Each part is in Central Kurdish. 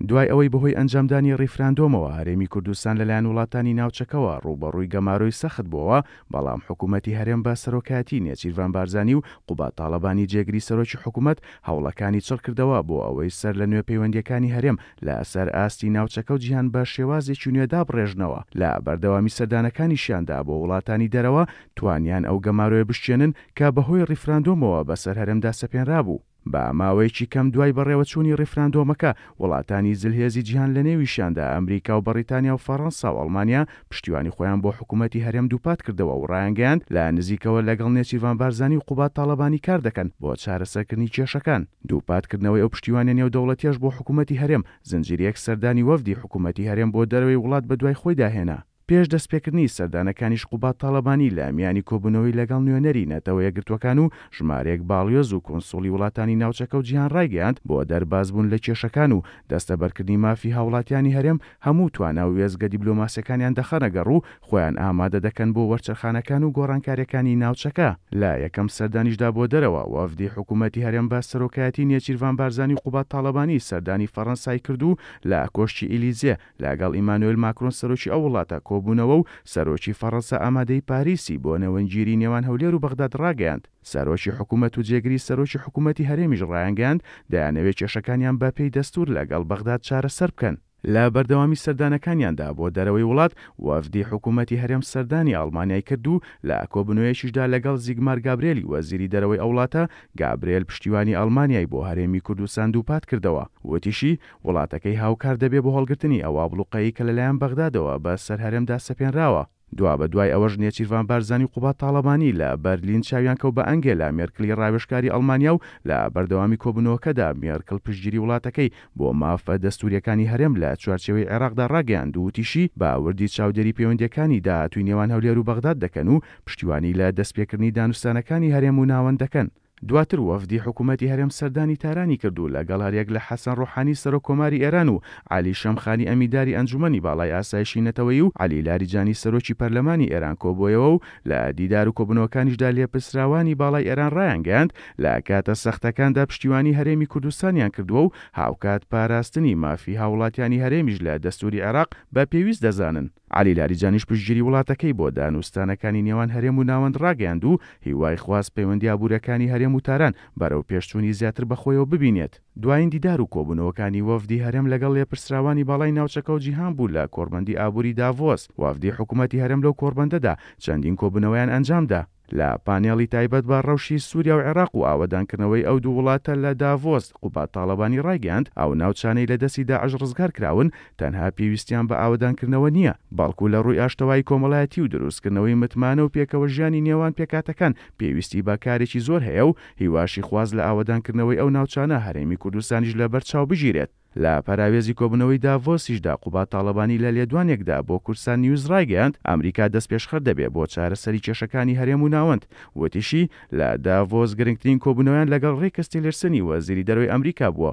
دوای ئەوەی بەهۆی ئەنجامدانی ڕیفراندۆمەوە هەرێمی کوردستان لەلایەن وڵاتانی ناوچەکەوە ڕووبەڕووی گەمارۆی سەخت بووەوە، بەڵام حکومەتی هەرێم بە سەرۆکایەتی نێچیرڤان بارزانی و قوباد تاڵەبانی جێگری سەرۆکی حکومەت هەوڵەکانی چڕکردەوە بۆ ئەوەی سەر لە نوێ پەیوەندییەکانی هەرێم لە سەر ئاستی ناوچەکە و جیهان بە شێوازێکی نوێ دابڕێژنەوە. لە بەردەوامی سەردانەکانیشیاندا بۆ وڵاتانی دەرەوە توانیان ئەو گەمارۆیە بشکێنن کە بەهۆی ڕیفراندۆمەوە بەسەر هەرێمدا سەپێنرابوو. بە ماوەیەکی کەم دوای بەڕێوەچوونی ڕیفراندۆمەکە، وڵاتانی زلهێزی جیهان لەنێویشیاندا ئەمریکا و بەڕیتانیا و فەڕەنسا و ئەڵمانیا پشتیوانی خۆیان بۆ حکومەتی هەرێم دووپاتکردەوە و ڕایانگەیاند لە نزیکەوە لەگەڵ نێچیرڤان بارزانی و قوباد تاڵەبانی کاردەکەن بۆ چارەسەرکردنی کێشەکان. دووپاتکردنەوەی ئەو پشتیوانیە نێودەوڵەتیەش بۆ حکومەتی هەرێم، زنجیرەیەک سەردانی وەفدی حکومەتی هەرێم بۆ دەرەوەی وڵات بەدوای خۆیدا هێنا. پێش دەستپێکردنی سەردانەکانیش قوباد تاڵەبانی لە میانی کۆبوونەوەی لەگەڵ نوێنەری نەتەوە یەکگرتووەکان و ژمارەیەک باڵیۆز و کونسوڵی وڵاتانی ناوچەکە و جیهان ڕایگەیاند، بۆ دەربازبوون لە کێشەکان و دەستەبەرکردنی مافی هاوڵاتیانی هەرێم هەموو توانا و وێستگە دیبلۆماسیەکانیان دەخەنە گەڕ و خۆیان ئامادە دەکەن بۆ وەرچەرخانەکان و گۆڕانکاریەکانی ناوچەکە. لە یەکەم سەردانیشدا بۆ دەرەوە، وەفدی حکوومەتی هەرێم بە سەرۆکایەتی نێچیرڤان بارزانی و قوباد تاڵەبانی سەردانی فەڕەنسای کرد و لە کۆشکی ئیلیزێ لەگەڵ ئیمانوێل ماکرۆن سەرۆکی ئەو وڵاتە کۆبوونەوە و سەرۆکی فەڕەنسا ئامادەیی پاریسی بۆ نێوەندگیری نێوان هەولێر و بەغداد ڕاگەیاند. سەرۆکی حکومەت و جێگری سەرۆکی حکومەتی هەرێمیش ڕایانگەیاند، دەیانەوێت کێشەکانیان بە پێی دەستوور لەگەڵ بەغداد چارەسەر بکەن. لە بەردەوامی سەردانەکانیاندا بۆ دەرەوەی وڵات، وەفدی حکومەتی هەرێم سەردانی ئەڵمانیای کرد و لە کۆبوونەوەیەکیشدا لەگەڵ زیگمار گابرێلی وەزیری دەرەوەی ئەو وڵاتە، گابرێل پشتیوانی ئەڵمانیای بۆ هەرێمی کوردستان دووپات کردەوە. وتیشی، وڵاتەکەی هاوکار دەبێ بۆ هەڵگرتنی ئەو ئابڵوقەی کە لەلایەن بەغدادەوە بە سەر هەرێمدا سەپێنراوە. دوابەدوای ئەوەش نێچیرڤان بارزانی و قوباد تاڵەبانی لە بەرلین چاویان کەوت بە ئەنگێلا مێرکلی ڕاوێژکاری ئەڵمانیا و لە بەردەوامی کۆبوونەوەکەدا مێرکل پشتگیری وڵاتەکەی بۆ مافە دەستوورییەکانی هەرێم لە چوارچێوەی عێراقدا ڕاگەیاند و وتیشی بە وردی چاودێری پەیوەندییەکانی داهاتووی نێوان هەولێر و بەغداد دەکەن و پشتیوانی لە دەستپێکردنی دانوستانەکانی هەرێم و ناوەند دەکەن. دواتر وەفدی حکوومەتی هەرێم سەردانی تارانی کرد و لەگەڵ هەریەک لە حەسەن ڕۆحانی سەرۆک کۆماری ئێران و عەلی شەمخانی ئەمینداری ئەنجوومەنی باڵای ئاسایشی نەتەوەیی و عەلی لاریجانی سەرۆکی پەرلەمانی ئێران کۆبوویەوە و لە دیدار و کۆبوونەوەکانیشدا لێپرسراوانی باڵای ئێران ڕایانگەیاند لە کاتە سەختەکاندا پشتیوانی هەرێمی کوردستانیان کردووە و هاوکات پاراستنی مافی هاووڵاتیانی هەرێمیش لە دەستووری عێراق بە پێویست دەزانن. عەلی لاریجانیش پشتگیری وڵاتەکەی بۆ دانوستانەکانی نێوان هەرێم و ناوەند ڕاگەیاند و هیوای خواست پەیوەندی ئابوورەکانی هەرێم و تاران بەرەو پێشچوونی زیاتر بەخۆیەوە ببینێت. دوایین دیدار و کۆبوونەوەکانی وەفدی هەرێم لەگەڵ لێپرسراوانی باڵای ناوچەکە و جیهان بوو لە کۆڕبەندی ئابووری داڤۆس. وەفدی حکومەتی هەرێم لەو کۆڕبەندەدا چەندین کۆبوونەوەیان ئەنجامدا. لە پانێڵی تایبەت بە ڕەوشی سووریا و عێراق و ئاوەدانکردنەوەی ئەو دوو وڵاتە لە داڤۆس، قوباد تاڵەبانی ڕایگەیاند، ئەو ناوچانەی لە دەستی داعش ڕزگار کراون، تەنها پێویستیان بە ئاوەدانکردنەوە نییە، بەڵکو لە ڕووی ئاشتەوایی کۆمەڵایەتی و دروستکردنەوەی متمانە و پێکەوەژیانی نێوان پێکهاتەکان پێویستی بە کارێکی زۆر هەیە و هیواشی خواست لە ئاوەدانکردنەوەی ئەو ناوچانە هەرێمی کوردستانیش لەبەرچاو بگیرێت. لە پەراوێزی کۆبوونەوەی داڤۆسیشدا قوباد تاڵەبانی لە لێدوانێکدا بۆ کوردستان نیوز ڕایگەیاند، ئەمریکا دەستپێشخەر دەبێ بۆ چارەسەری کێشەکانی هەرێم و ناوەند. وتیشی، لە داڤۆس گرنگترین کۆبوونەوەیان لەگەڵ ڕێکس تیلرسنی وەزیری دەرەوەی ئەمریکا بووە.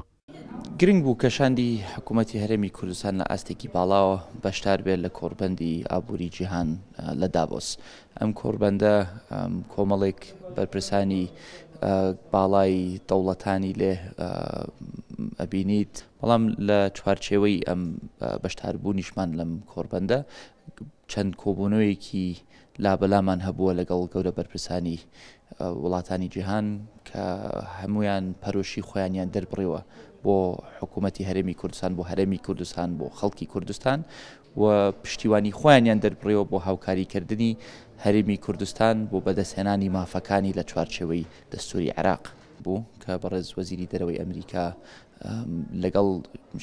گرنگ بوو کە شاندی حکوومەتی هەرێمی کوردستان لە ئاستێکی باڵاوە بەشدار بێت لە کۆڕبەندی ئابووری جیهان لە داڤۆس. ئەم کۆڕبەندە کۆمەڵێک بەرپرسانی باڵای دەوڵەتانی لێ ئەبینیت، بەڵام لە چوارچێوەی ئەم بەشداربوونیشمان لەم کۆڕبەندە چەند کۆبوونەوەیەکی لابەلامان هەبووە لەگەڵ گەورە بەرپرسانی وڵاتانی جیهان کە هەمویان پەرۆشی خۆیانیان دەربڕیوە بۆ حکوومەتی هەرێمی کوردستان بۆ هەرێمی کوردستان بۆ خەڵکی کوردستان و پشتیوانی خۆیانیان دەربڕیوە بۆ هاوکاریکردنی هەرێمی کوردستان بۆ بەدەستهێنانی مافەکانی لە چوارچێوەی دەستوری عێراق. بوو کە بەڕێز وەزیری دەرەوەی ئەمریکا لەگەڵ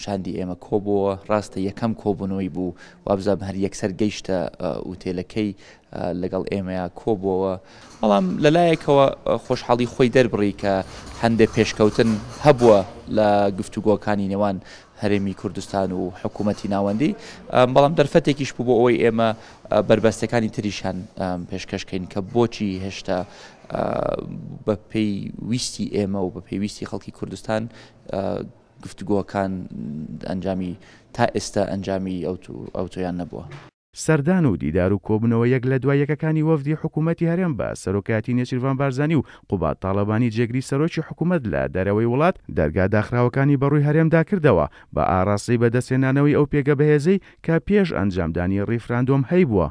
شاندی ئێمە کۆبووە، ڕاستە یەکەم کۆبوونەوەی بوو، وابزانم هەر یەکسەر گەیشتە ئوتێلەکەی لەگەڵ ئێمەیا کۆبووەوە، بەڵام لەلایەکەوە خۆشحاڵی خۆی دەربڕی کە هەندێک پێشکەوتن هەبووە لە گفتوگۆکانی نێوان هەرێمی کوردستان و حکوومەتی ناوەندی، بەڵام دەرفەتێکیش بوو بۆ ئەوەی ئێمە بەربەستەکانی تریشیان پێشکەش کەین کە بۆچی هێشتا بە پێی ویستی ئێمە و بە پێی ویستی خەڵکی کوردستان گفتوگۆکان ئەنجامی تا ئێستا ئەنجامی ئەوتۆیان نەبووە. سەردان و دیدار و کۆبوونەوە یەک لە دوای یەکەکانی وەفدی حکوومەتی هەرێم بە سەرۆکایەتی نێچیرڤان بارزانی و قوباد تاڵەبانی جێگری سەرۆکی حکوومەت لە دەرەوەی وڵات، دەرگا داخراوەکانی بەڕووی هەرێمدا کردەوە بە ئاڕاستەی بەدەستهێنانەوەی ئەو پێگە بەهێزەی کە پێش ئەنجامدانی ڕیفراندۆم هەیبووە.